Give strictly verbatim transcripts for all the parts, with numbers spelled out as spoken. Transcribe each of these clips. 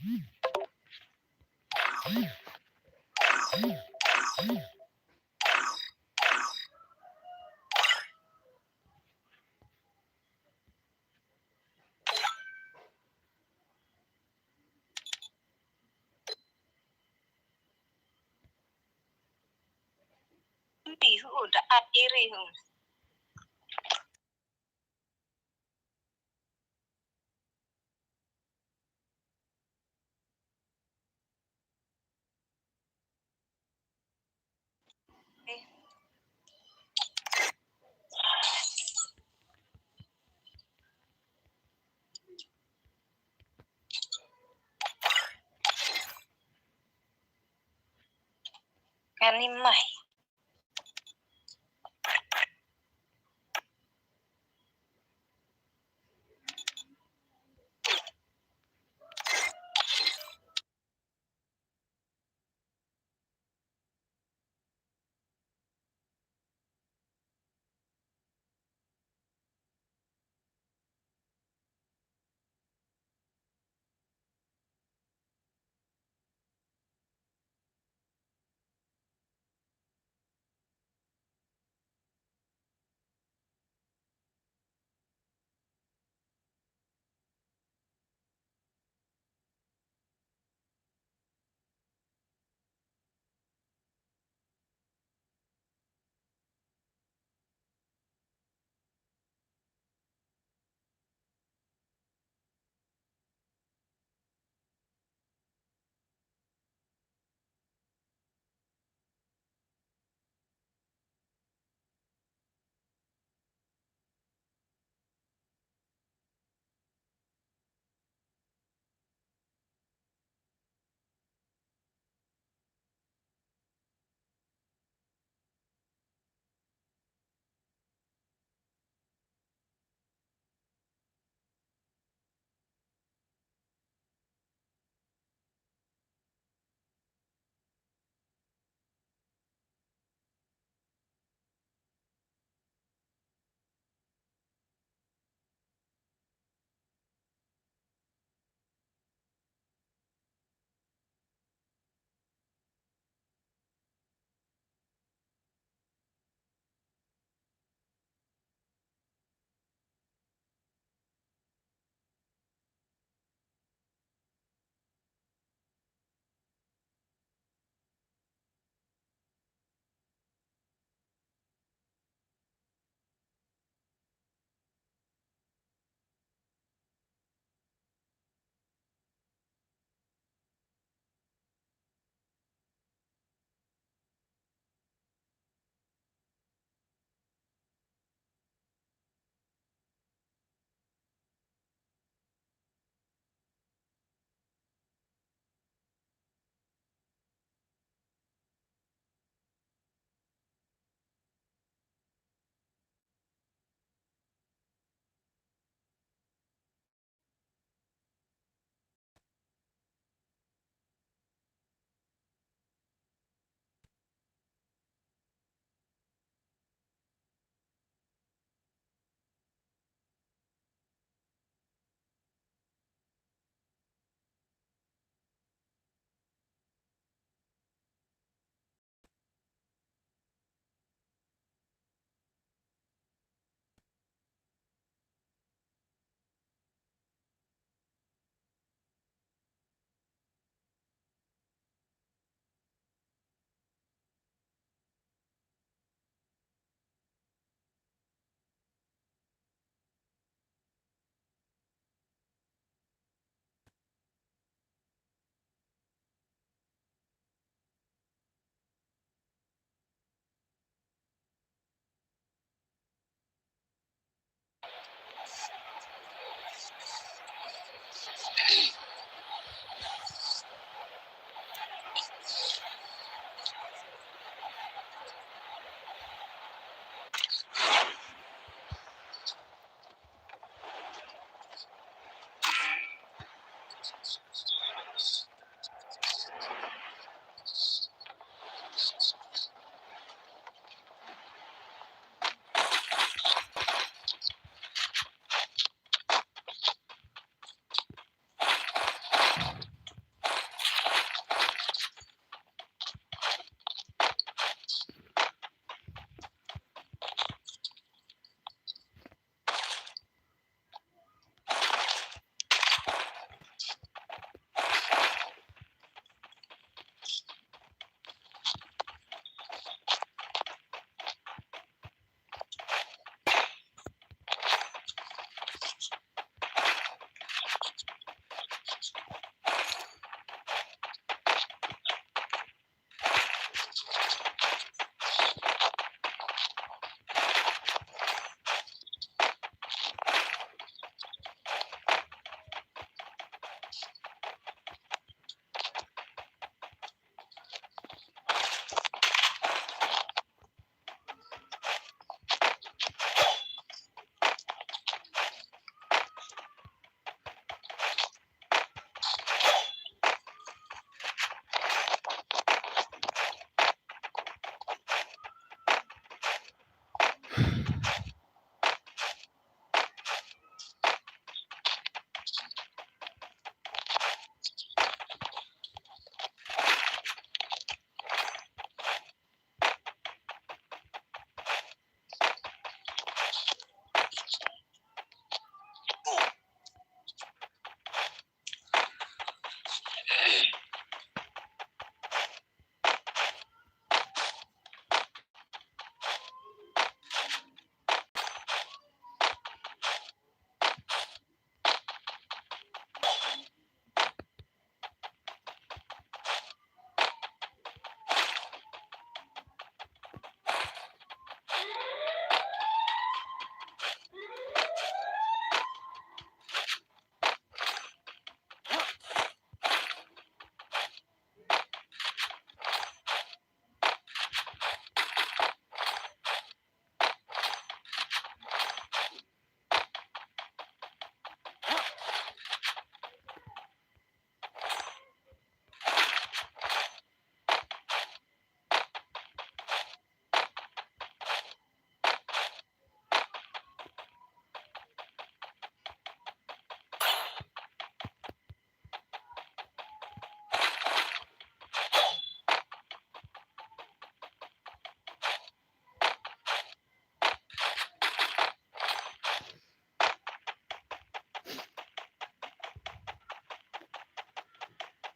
Pi hu da at iri hu. Kani mai.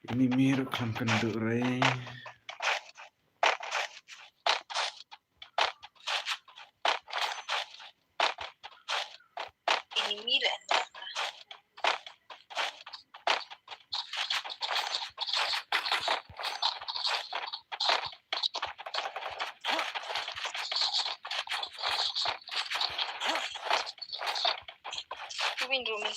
Ini mir kham kan du re. Ini mir. Tubin rumi.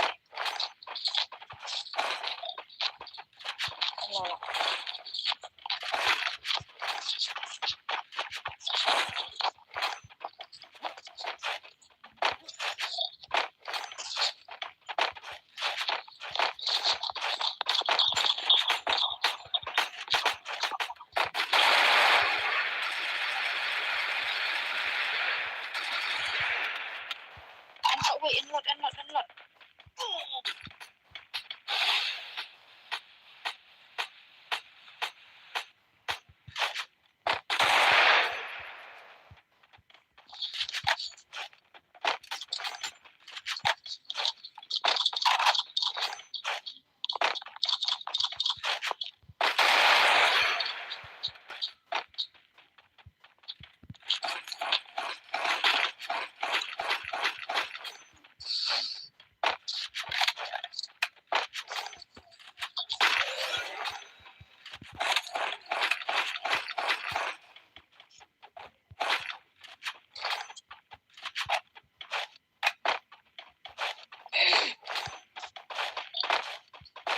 Unload, wait, unload, unload, unload.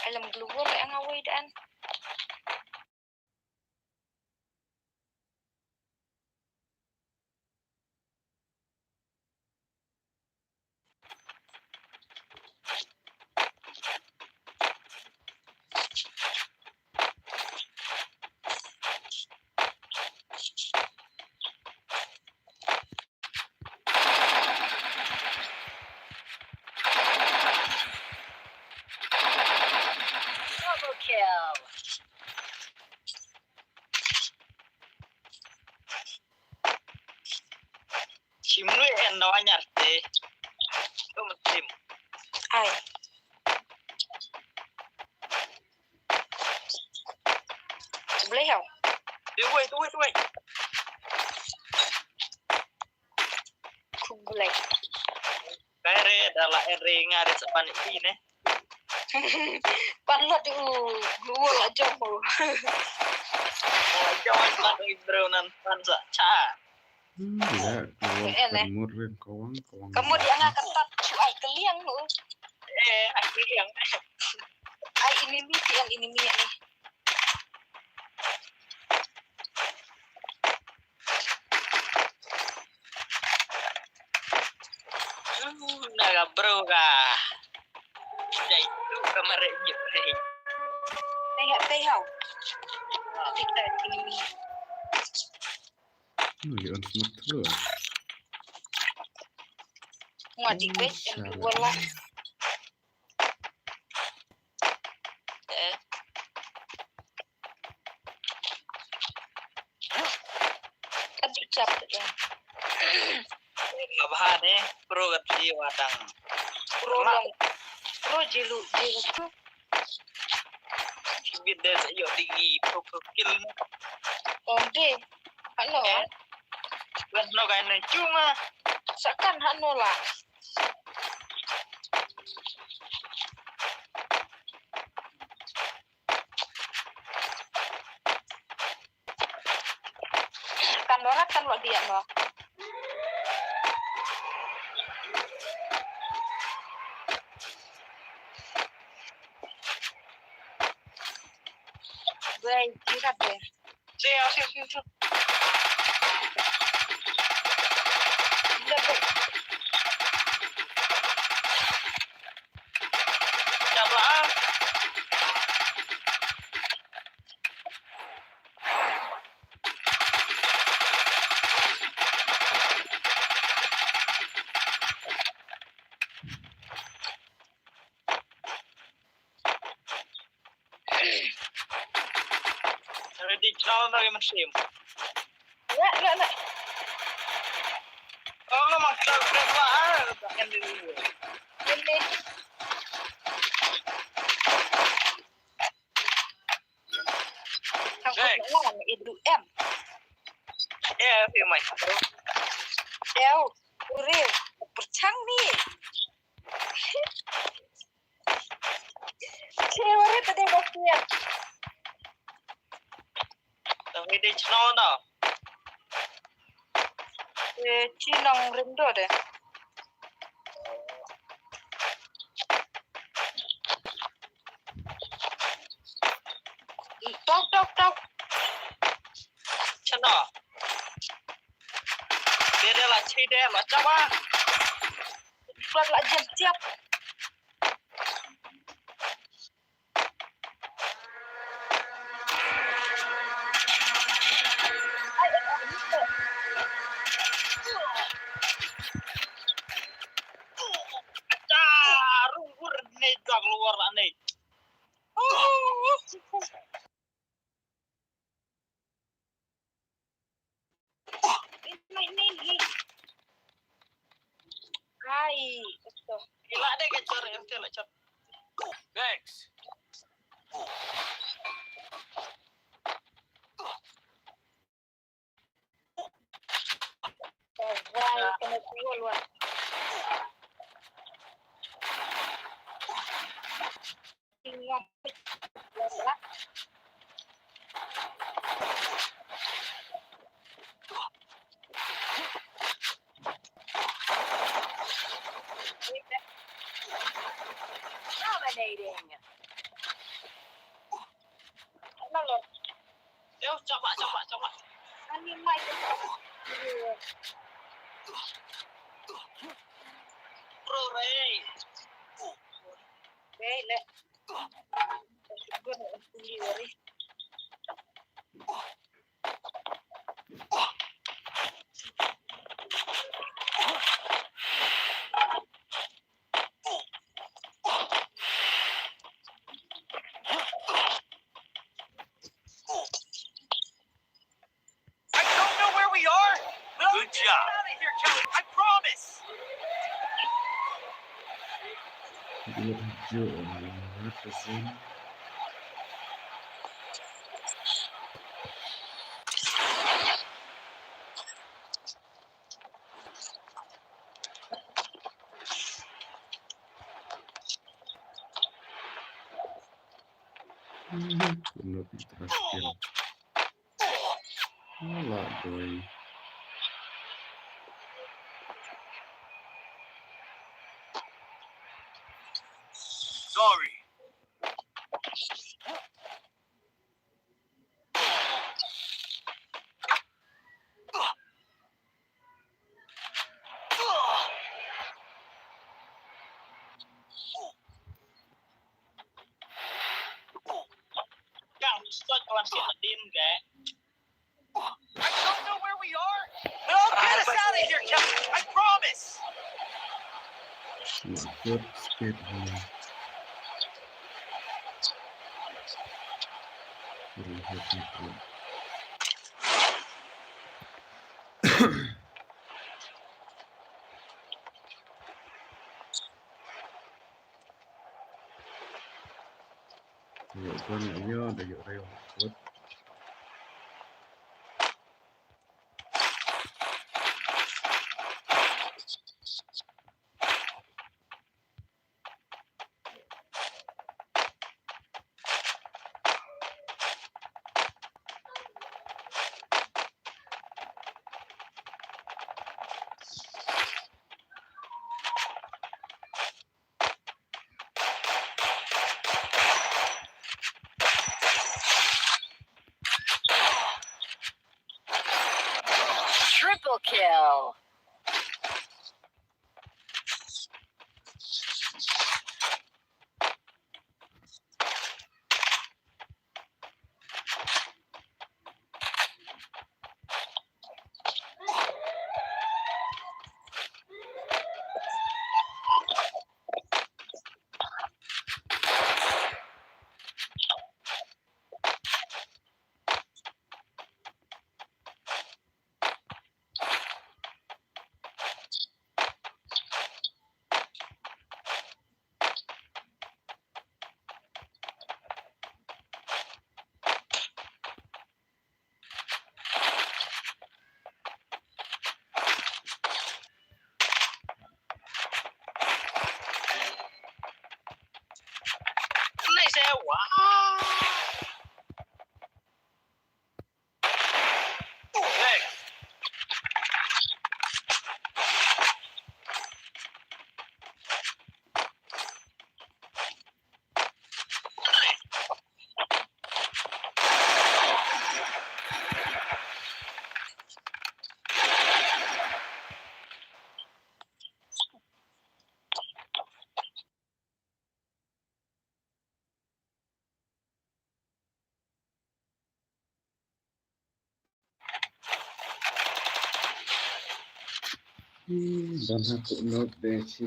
Alam global ang away daan. Double kill. Chim lui en da wanyar te. Tu mentim. Ai. Blei hau. Tuwei, tuwei, tuwei. Khublei. Kare da la ere nga de sa pan i ne. Pan la tu gua la jong ho. La jong pan i bro nan pan sa cha. Hmm, ya, kawang, eh, eh. Kamut rin, kawang, kawang. Kamut ya nga ketat chu ai keliang ho. Eh, ai keliang. Ai ini mi tian ini mi ni. Hmm, na ka bro ka. Jai tu kamare ni pre. Tengok tengok. Kita ini. Hmm, ya on semua tu. Ngadi wet en wala. Eh. Kan dicap tu kan. Nga bha ne, pro kat li watang. Pro long. Pro jilu jilu. Bit de sa yo digi pro pro kill ne. Ong de. Ano? Eh? Wen no kai ne chuma. Sakan hano la. Kan ora kan wa dia no. Gue jirat deh. Siap, siap, siap, siap. Udah, Bu. Siap lah. Ready, channel na yung stream. Na, na, na. Oh, mag-subscribe pa, ah. Hindi. Hindi. Ew, ure, pyrchang ni. Che, ure, tade ba kiat. Tang ni dei chno na. Eh, chi nong rim do de. Tok, tok, tok. Chno. Dia, dia lah chi dia lah cawa. Kuat lah jam siap. Acha, rung gur ne jak luar lah ne. Ai, esto. Ila deh kacor, ente lah cor. Thanks. Wai, kena kual wai. Dominating. Yo, coba, coba, coba. Ani mai. Bro, Ray. Ray, le. Syukur, syukur. I don't know where we are, but I'll get us out of here, Kelly. I promise. Good job. Kumno phi trust ïa. Ala boi. Sorry. Kang, stop kawan si Nadin, gak. I don't know where we are, but I'll get us out of here, Kelly. I promise. Good speed, man. Really good speed. Ïoh gun, ïoh da ïoh reo. Triple kill. Hmm, ban ha ku nok de chi.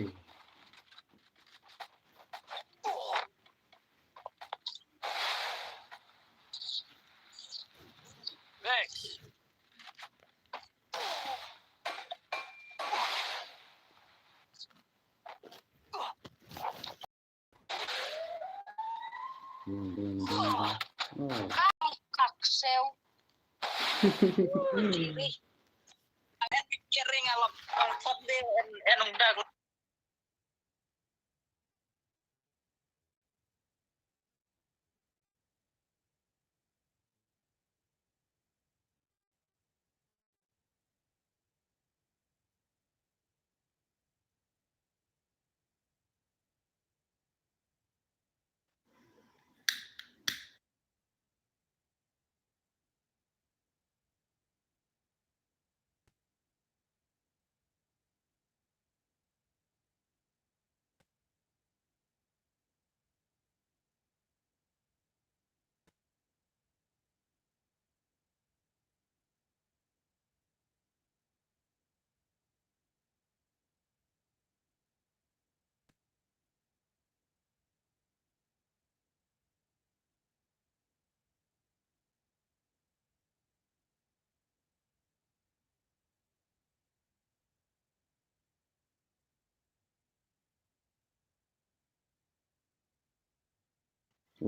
Ding, ding, ding, ding. Oh. Kak sew. Kiring alam, alam pop de en, en ong dak.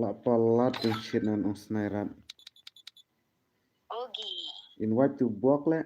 La palat tu shit nan ong snai rat. Ogi. Invite to buak le.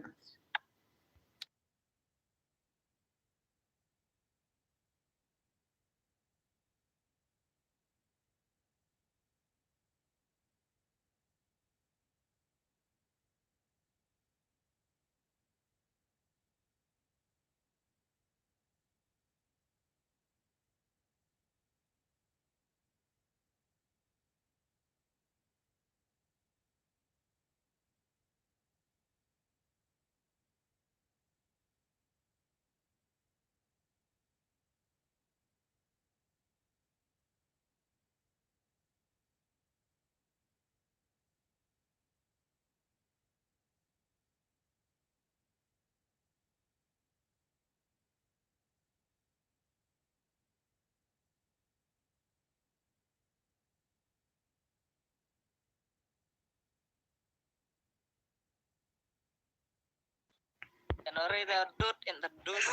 Janore da dut in da dut.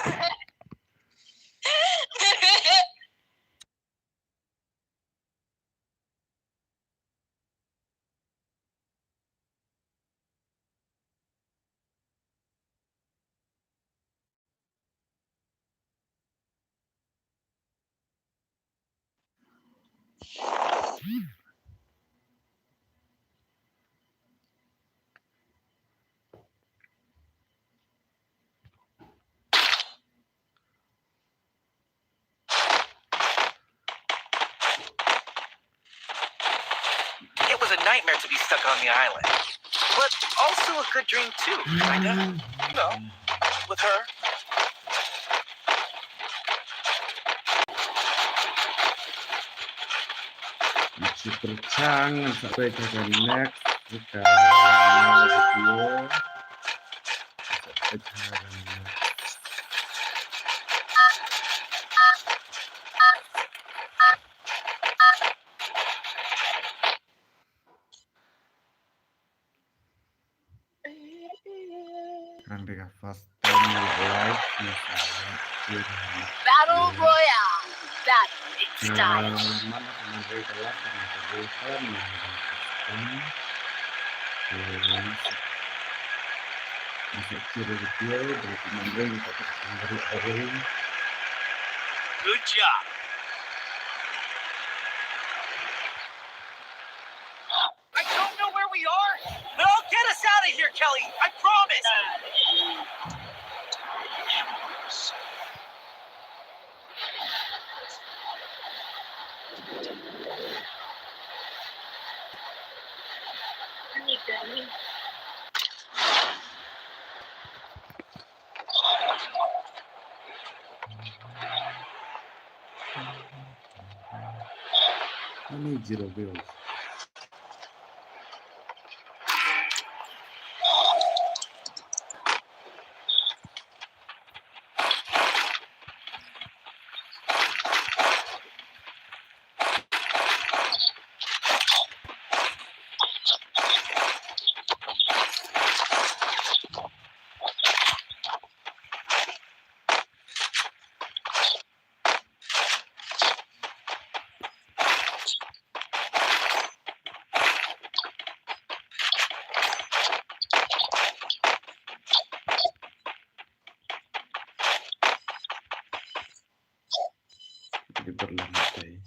It was a nightmare to be stuck on the island, but also a good dream too, kinda. You know, with her. Super chang, sa peit ha ka next, ka video. Sa peit ha ka next. Nang dei ka first time live ni sa. Battle Royale. Battle in style. Man ka man dei ka last time ka dei ka man. Good job. I don't know where we are, but I'll get us out of here, Kelly. I promise. Ani zero bills. Di berlang te.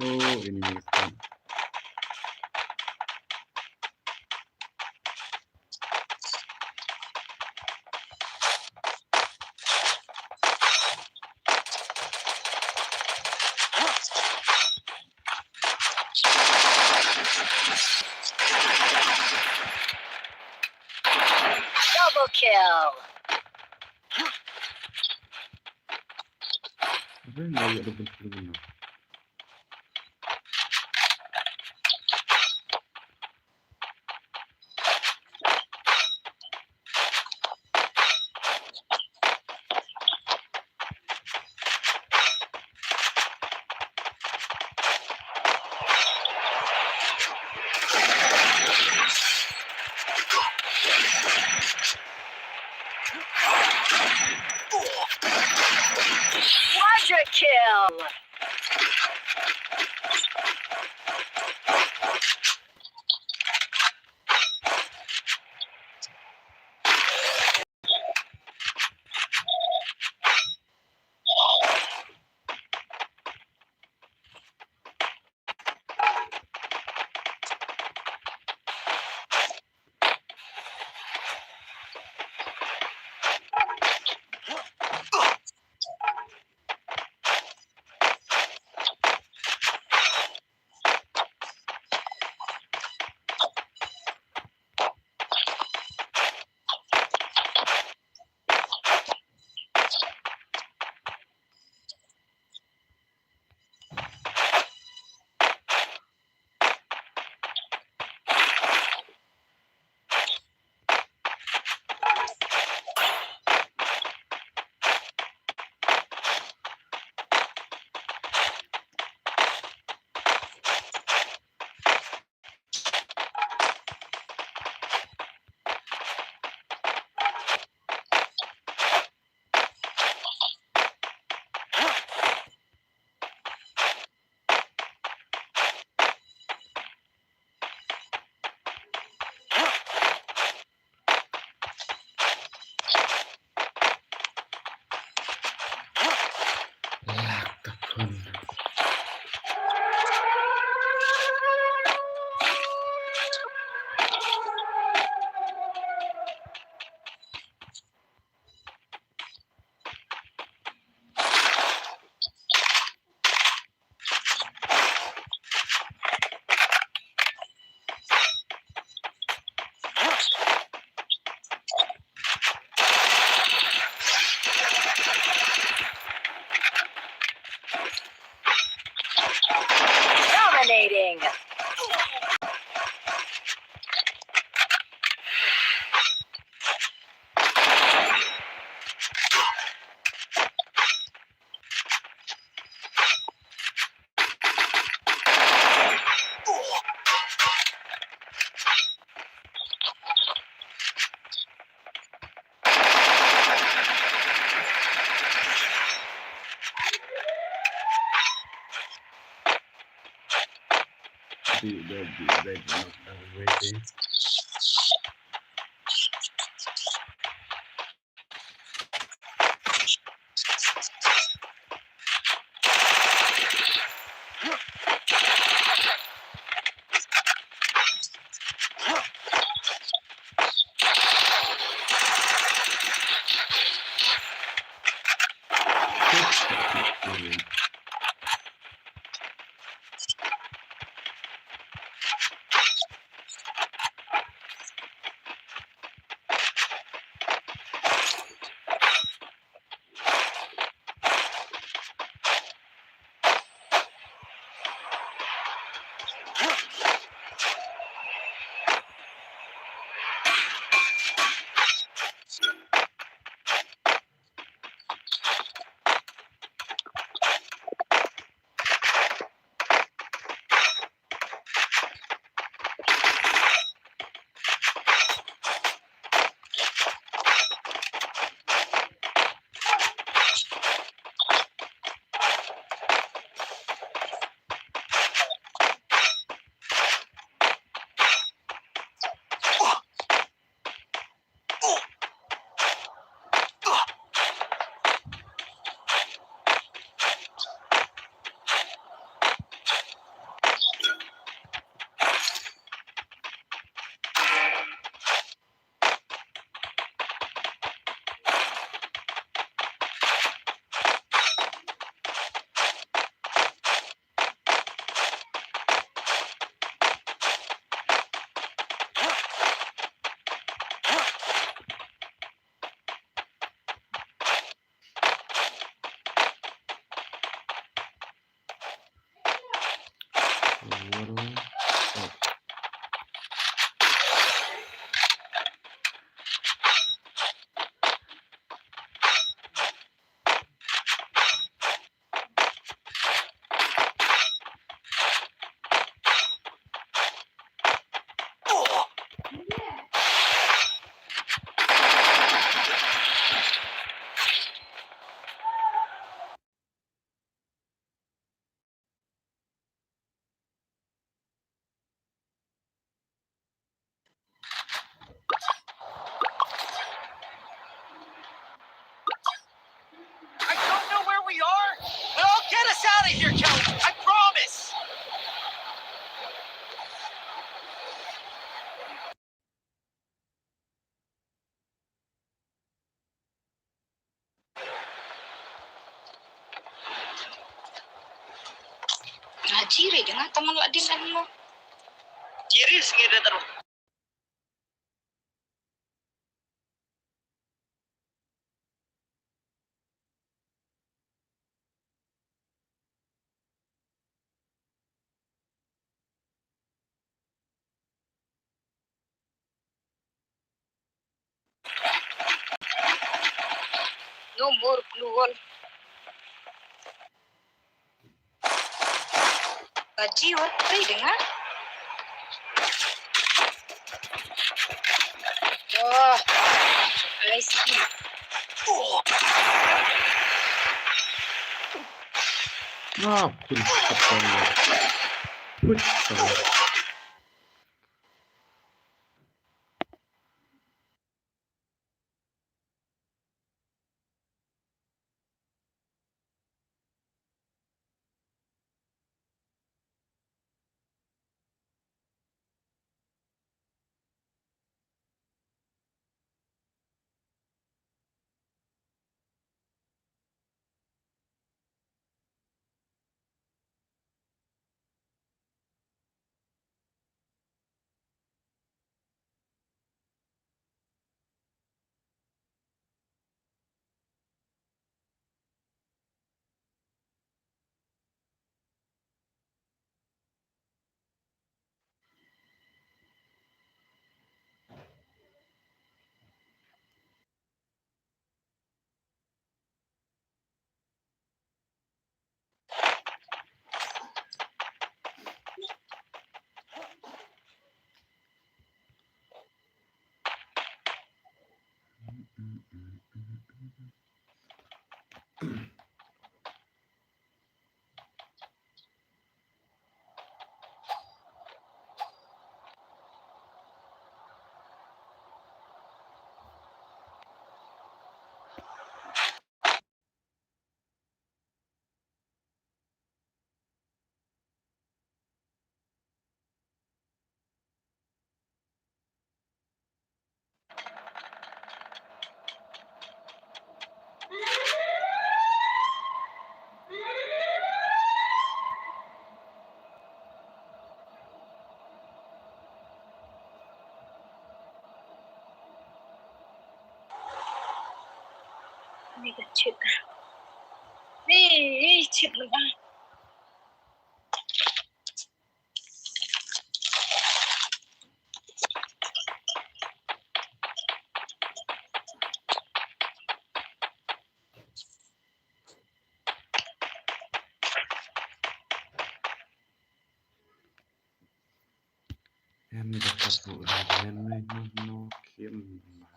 Oh, ini ni. Double kill. Apa yang dia ada betul-betul? Quadra kill. Don't do that. I don't know where we are, but I'll get us out of here, Kelly. I promise. Nga jiri dengan teman ladin dan mo. Jiri sengit terus. No more glue wall. Ka jiwa, pray dengan. Oh, I see. Oh. Ah, put it up on there. Put it on there. Ni ka chit. Ni chit lang ah. Em da ka buh ri ren ne no no kim ma.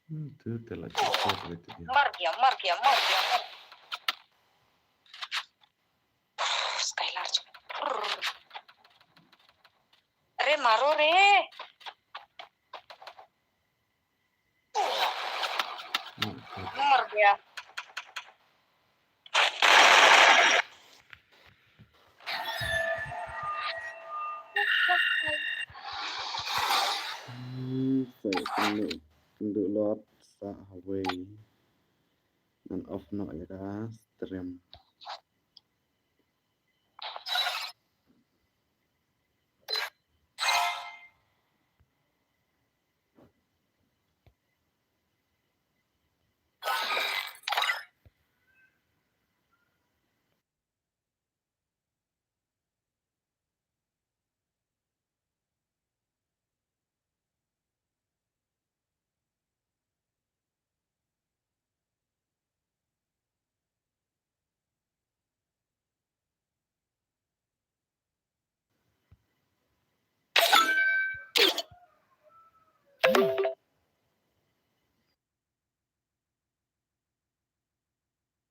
Hmm, tu te la chit chit le tu dia. Mar gaya, mar gaya, mar gaya, mar. Skylar. Re, maro re. Hmm, tu. Mar gaya. Hmm, sa kynduh, kynduh lot sa hawei. Ngan off noh ïa ka stream.